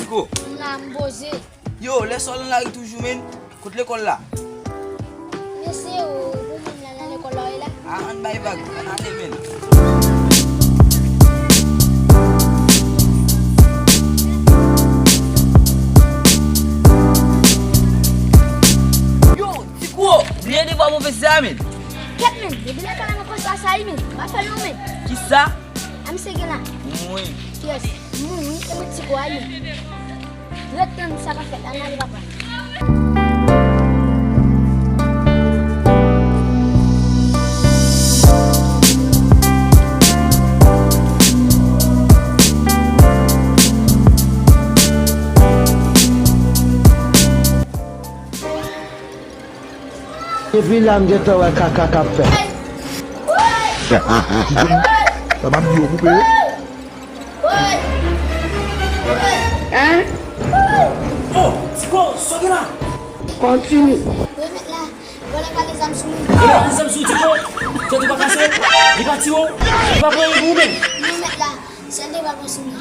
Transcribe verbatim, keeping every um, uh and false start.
Ko. M la, m poze. Yo, lè sa w nan lari toujou, menn. Kot lekòl la? Mesye, ou, ou menm la nan lekòl la, w ye la? A, ann bay vag, ann ale, menn. Yo, Ti Gwo, bliye devwa pwofesè a, menn. Kèt, menn, depi lekòl la nan poze sa, wi, menn. Pa fè l non, menn. Kisa? A misye gen la. Wi. Kiyès? Mwen, wi, e mwen ti kwa, wi. Ret tann sa k ap fèt la, n ale, papa. Depi la m gentan wè kaka k ap fèt. Sa m ap di yo koupe yo. Hein? Oh, Ti Gwo, sa w gen la? Kontinye. Wi, mèt la. Vòlè pa gen zam sou li. Vòlè pa gen zam sou Ti Gwo. Tèt ou pa kase. Li pa tiye w. Li pa pran yon pou ou menm. Non, mèt la. Sèl de bal pran sou li.